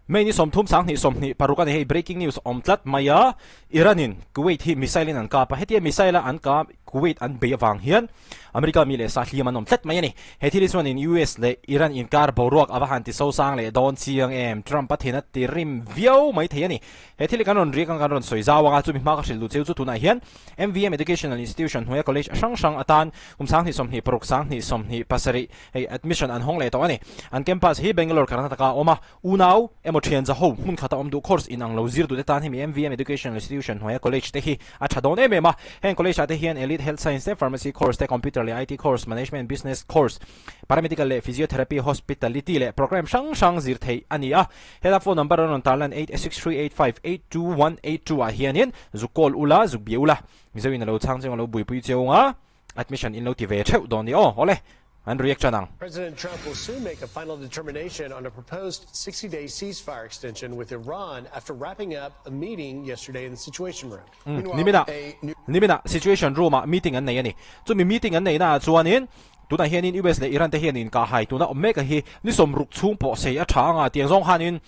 May ni 30 2026 a ni hei breaking news awm tlat mai a, Iran in Kuwait hi missile in an kap a, hetia missile a an kap Kuwait an bei avang hian America mi leh sa hliam an awm tlat mai a ni. He thil hi chuan in US leh Iran inkar boruak a va han ti sosang leh dawn chiang em, Trump a thin a ti rim viau mai thei a ni. He thil hi kan rawn riak ang kan rawn sawi zau ang a, chumi hma ka hrilh duh cheu chu tunah hian MVM Educational Institution hnuaia college hrang hrang atan kum 2026 2027 hei admission an hawng leh tawh a ni. An campus hi Bangalore Karnataka a awm a, Unau emaw thian za ho hmun khata awm duh course inang lo zir duhte tan hemi MVM Educational Institution hnuaia college te hi a tha dawn em em a. Heng college ah te hian Elite Health Science te, Pharmacy course te, Computer leh IT course, Management Business course, Paramedical leh Physiotherapy, Hospitality leh program hrang hrang zir theih a ni a. Heta phone number an rawn tarlan 8638582182 ah hianin zuk call ula, zuk bia ula, Mizo in a lo chhang cheu a lo buaipui cheu anga admission in lo ti ve theuh dawn ni aw. Awle. An react ang. President Trump will soon make a final determination on a proposed 60-day ceasefire extension with Iran after wrapping up a meeting yesterday in the Situation Room. Nimina, nimina Situation Room ah meeting an nei a ni. Chumi meeting an neihna ah chuanin tunah hianin US leh Iran te hian inkah hai tuna awm mek a hi ni 60 chhung pawh sei a tha anga tiang zawng khanin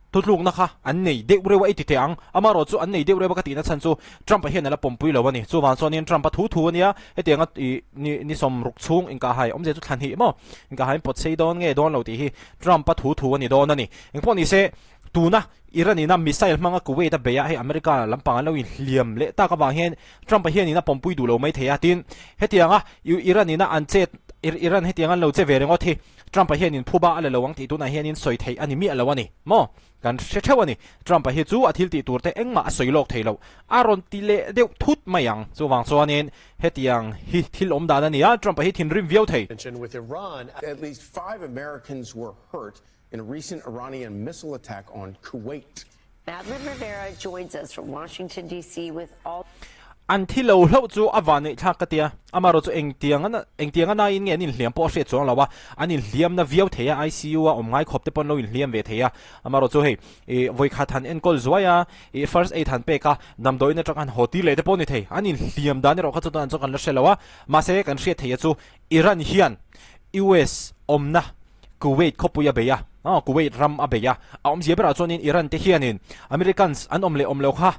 Thutlukna kha an nei deuh reuh a i ti teh ang. Amaherawh chu an nei deuh reuh a ka tihna chhan chu Trump-a hian a la pawmpui lo a ni. Chuvang chuanin Trump-a thu thu a nia, hetianga i ni ni 60 chhung inkahhai awmzia chu thla hnih maw? Inkahhai in pawt sei dawn nge dawn lo tih hi Trump-a thu thu a ni dawn a ni. Engpawh ni se, tuna Iran ina missile hmanga Kuwait a beih a, hei America lampang an lo inhliam leh tak avang hian Trump-a hian in a pawmpui duh lo mai thei a. Tin, hetianga Iran ina an chet Iran hetianga an lo che ve ringawt hi Trump-a hianin phuba a la lo ang tih tunah hianin sawi theih a ni miah lo a ni maw? Kan hre theuh a ni. Trump-a hi chu a thil tih tur te engmah a sawi lawk thei lo. A rawn ti leh deuh thut mai ang. Chuvang chuanin hetiang hi thil awm dan a ni a, Trump-a hi thinrim viau thei. With Iran. At least five Americans were hurt in a recent Iranian missile attack on Kuwait. Madeline Rivera joins us from Washington, DC with all. An thi lo hlauh chu a van neih thlak ka tia, amaherawh chu engtiang a engtiang a naiin nge an inhliam pawh a hriat chuang lo a, an inhliam na viau thei a, ICU a awm ngai khawp te pawh an lo inhliam ve thei a, amaherawh chu hei ih vawikhat han enkawl zuai a, ih first aid han pek a, damdawiin atang han haw tir leh te pawh a ni thei, an inhliam dan erawh kha chu tunah chuan kan la hre lo a, mahse kan hriat theih a chu Iran hian US awmna Kuwait khawpui a bei a, aw Kuwait ram a bei a, a awmzia berah chuanin Iran te hianin Americans an awm leh awm lo kha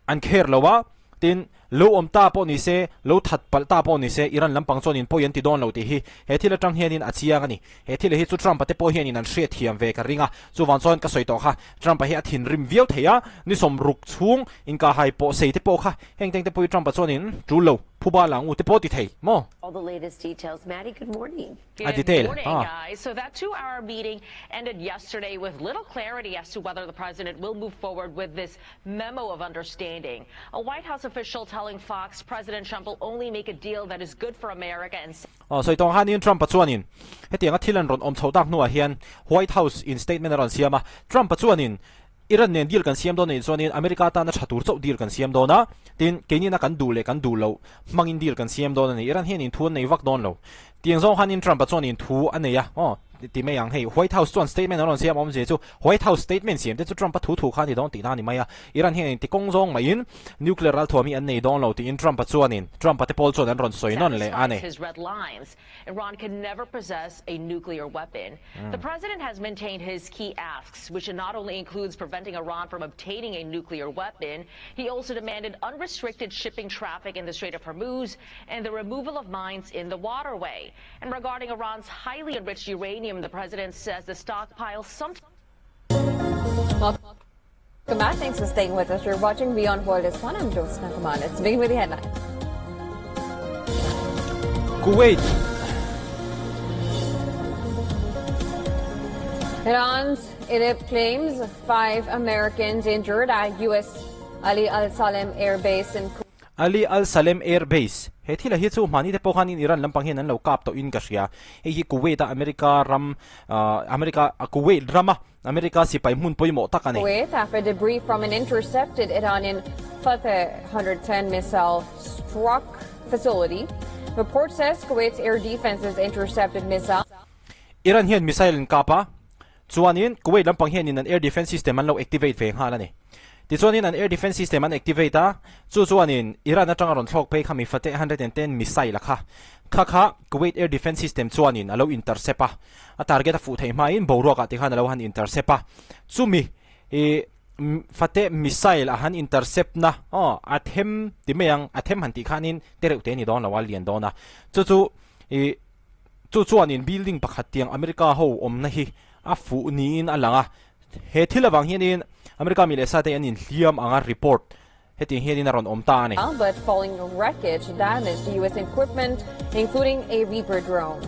an care lo a, tin lo awm ta pawh ni se, lo that palh ta pawh ni se Iran lampang chuanin pawi an ti dawn lo tih hi he thil atang hianin a chiang a ni. He thil hi chu Trump-a te pawh hianin an hriatthiam ve ka ring a, chuvang chuan ka sawi tawh kha Trump-a hi a thinrim viau thei a, ni 60 chhung inkahhai pawh sei te pawh kha heng teng te pawh hi Trump-a chuanin tul lo. Phuba la ngu te pawh ti thei maw? All the latest details. Maddie, good morning. A Good detail morning, ah. guys. So that 2-hour meeting ended yesterday with little clarity as to whether the president will move forward with this memo of understanding. A White House official telling Fox President Trump will only make a deal that is good for America and Aw, sawi tawng hanin Trump-a chuanin hetianga thil an rawn awm chho tak hnuah hian White House in statement a rawn siam a, Trump-a chuanin Iran nen deal kan siam dawn anih chuanin America tana tha tur chauh deal kan siam dawn a, tin, keinin a kan duh leh kan duh loh hmangin deal kan siam dawn a ni. Iran hian inthu an nei vak dawn lo. Tiang zawng hanin Trump-a chuan inthu a nei a, aw, ti mai ang hei. White House chuan statement an rawn siam awmzia chu White House statement siam te chu Trump-a thu thu kha a ni dawn tihna a ni mai a. Iran hian inti kawng zawng maiin nuclear ralthuam hi an nei dawn lo tiin Trump-a chuanin Trump-a te pawl chuan an rawn sawi nawn leh a ni. satisfies his red lines. Iran can never possess a nuclear weapon. The president has maintained his key asks, which not only includes preventing Iran from obtaining a nuclear weapon, he also demanded unrestricted shipping traffic in the Strait of Hormuz and the removal of mines in the waterway. And regarding Iran's highly enriched uranium, the president says the stockpile sometimes Welcome back. Thanks for staying with us. You're watching Beyond World is One. I'm Jyotsna Kumar. Let's begin with the headlines. Kuwait. Iran's IRIB claims five Americans injured at U.S. Ali Al Salem Air Base in Kuwait. Ali Al Salem Air Base, He thil ah hi chu mahni te pawh khanin Iran lampang hian an lo kap tawhin ka hria. Hei hi Kuwait a America ram, America, Kuwait rama America sipai hmun pawimawh tak a ni. Kuwait after debris from an intercepted Iranian Fateh 110 missile struck facility. Report says Kuwait's air defenses intercepted missile. Iran hian missile an kap a, chuanin Kuwait lampang hianin an air defense system an lo activate ve nghal a ni. Tichuanin an air defence system an activate a, chu chuanin Iran atanga rawn thlawk phei kha mi Fateh 110 missile a kha. Kha kha Kuwait air defence system chuanin a lo intercept a, a target a fuh theih hmain boruakah tikhan a lo han intercept a. Chumi i Fateh missile a han intercept na aw a them ti mai ang, a them han tih khanin te reuh te a ni dawn lo a, lian dawn a. Chu chu i chu chuanin building pakhat tiang America ho awmna hi a fuh niin a lang a. He thil avang hianin America mi leh sa te an inhliam anga report hetiang hianin a rawn awm ta a ni. But falling wreckage damaged US equipment including a Reaper drone.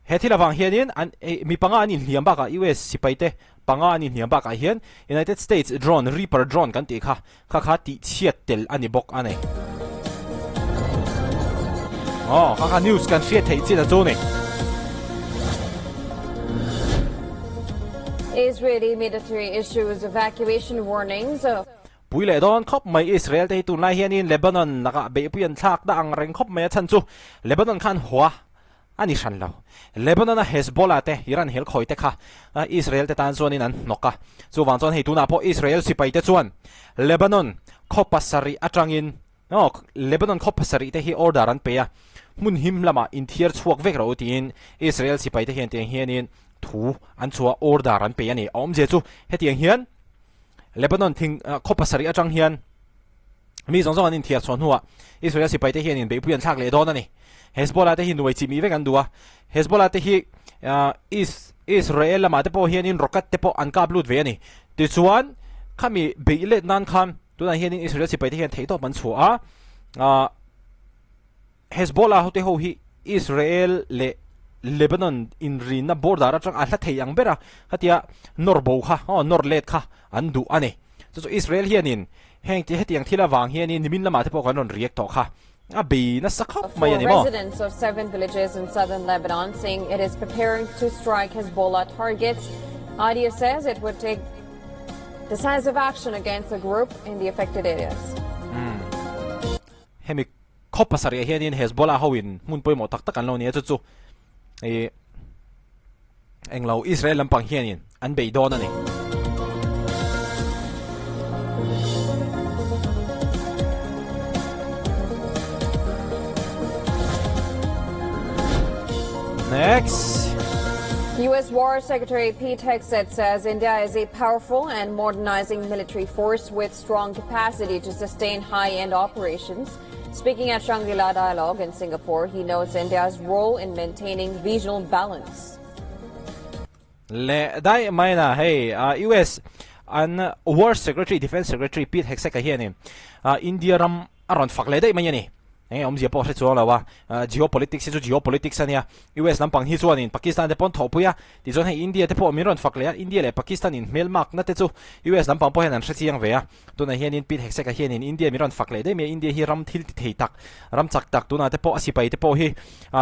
He thil avang hianin an mi panga an inhliam bakah US sipai te panga an inhliam bakah hian United States drone Reaper drone kan tih kha kha kha tihchhiat tel a ni bawk a ni. Aw, kha kha news kan hriat theih chin a chu ni. Israeli military issues evacuation warnings. Pui leh dawn khawp mai Israel te hi tunlai hianin Lebanon lakah beihpui an thlak dah ang reng khawp mai a chhan chu Lebanon khan hua A ni hran lo. Lebanon-a Hezbollah te, Iran helkhawi te kha Israel te tan chuanin an hnawk a. Chuvang chuan hei tunah pawh Israel sipai te chuan Lebanon khaw pasarih atangin aw Lebanon khaw pasarih te hi order an pe a, hmun him lamah inthiar chhuak vek rawh u tiin Israel sipai te hian tiang hianin thu an chhuah order an pe a ni. A awmzia chu hetiang hian Lebanon thing khaw pasarih atang hian Mi zawng zawng an inthiar chhuah hnuah Israel sipaite hian inbeihpui an thlak leh dawn a ni. Hezbollah te hi nuai chih mih vek an duh a. Hezbollah te hi Israel lamah te pawh hianin rocket te pawh an kap lut ve a ni. Tichuan, khami beih let nan khan tunah hianin Israel sipaite hian theihtawp an chhuah a. Hezbollah hote ho hi Israel leh Lebanon inrinna border atang a hla thei ang ber a, khatia nawr bo kha, aw nawr let kha an duh a ni. Chu chu Israel hianin heng ti hetiang thil avang hianin nimin lamah te pawh kan rawn react tawh kha, a bei nasa khawp mai a ni maw? Four residents of seven villages in southern Lebanon saying it is preparing to strike Hezbollah targets. IDF says it would take decisive action against the group in the affected areas. Hemi Khaw pasarih ah hianin Hezbollah ho in hmun pawimawh tak tak an lo ni a, chu chu ih englo Israel lampang hianin an bei dawn a ni. Next. US War Secretary Pete Hegseth says India is a powerful and modernizing military force with strong capacity to sustain high-end operations. Speaking at Shangri-La Dialogue in Singapore, he notes India's role in maintaining regional balance. Le dai mai na hei US an War Secretary Defense Secretary Pete Hegseth a hianin India ram a rawn fak leh daih mai a ni. Eng awmzia pawh hre chuang lo a, geopolitics hi chu geopolitics a nia. US lampang hi chuanin Pakistan te pawh an thawhpui a, tichuan hei India te pawh min rawn fak leh a, India leh Pakistan in hmelmakna te chu US lampang pawh hian an hre chiang ve a. Tunah hianin Pete Hegseth-a hianin India min rawn fak leh daih mai a, India hi ram thil ti thei tak, ram chak tak, tunah te pawh a sipai te pawh hi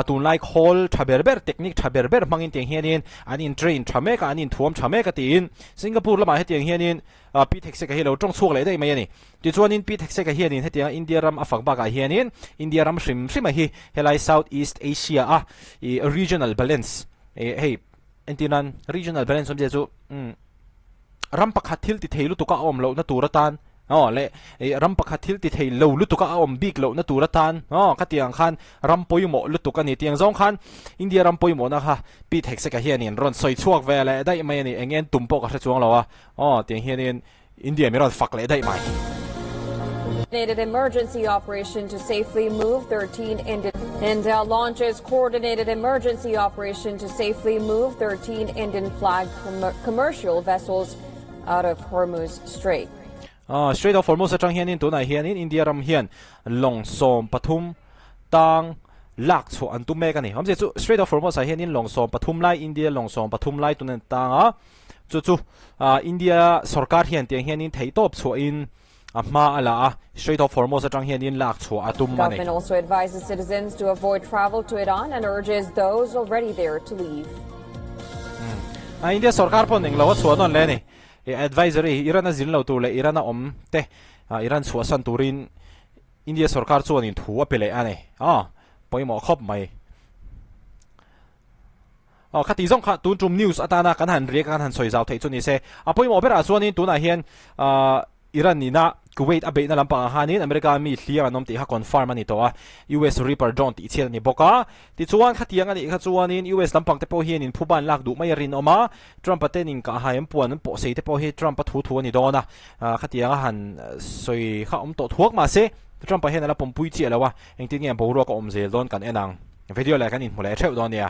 tunlai khawl tha ber ber, technique tha ber ber hmangin tiang hianin an in train tha mek a, an inthuam tha mek a tiin Singapore lamah hetiang hianin Pi Thekseka hi lo tawng chhuak leh daih mai a ni. Tichuanin Pi Thekseka hianin hetianga India ram a fak bakah hianin India ram hrim hrima hi helai South East Asia a i regional balance hei entir nan regional balance awmzia chu ram pakhat thil ti thei lutuka a awm lohna tur atan aw leh ram pakhat thil ti thei lo lutuka a awm bik lohna tur atan aw khatiang khan ram pawimawh lutuk a ni. Tiang zawng khan India ram pawimawhna kha Pi Thekseka hianin rawn sawi chhuak ve leh daih mai a ni. Eng en tum pawh ka hre chuang lo a. Aw, tiang hianin India mi rawn fak leh daih mai. Coordinated emergency operation to safely move 13 Indian India launches coordinated emergency operation to safely move 13 Indian flag commercial vessels out of Hormuz Strait. Aw, Strait of Hormuz atang hianin tunah hianin India ram hian lawng 13 tang lak chhuah an tum mek a ni. Awmzia chu Strait of Hormuz ah hianin lawng 13 lai India lawng 13 lai tunin tang a. Chu chu India sorkar hian tiang hianin theihtawp chhuahin a hma a la a, Strait of Hormuz atang hianin lak chhuah a tum a ni. Government also advises citizens to avoid travel to Iran and urges those already there to leave. India sorkar pawh eng lo a chhuah nawn le a ni. Advisory hi Iran a zin lo tur leh Iran a awm te Iran chhuahsan turin India sorkar chuanin thu a pe leh a ni. Pawimawh khawp mai. Aw khati zawng kha tun tum news atana kan han riak a kan han sawi zau theih chu ni se. A pawimawh berah chuanin tunah hian ahh Iran nina Kuwait a beihna lampangah khanin America mi hliam an awm tih kha confirm a ni tawh a, US Reaper drone tih chhiat a ni bawk a. Tichuan khatiang a nih kha chuanin US lampang te pawh hian in phuban lak duh mai a rinawm a, Trump-a ten inkahhai an puan an pawhsei te pawh hi Trump-a thu thu a ni dawn a, khatiang a han sawi kha awm tawh thuak mahse Trump-a hian a la pawmpui chiah lo a, engtin nge boruak a awm zel dawn kan en ang. Video leh kan inhmu leh theuh dawn nia.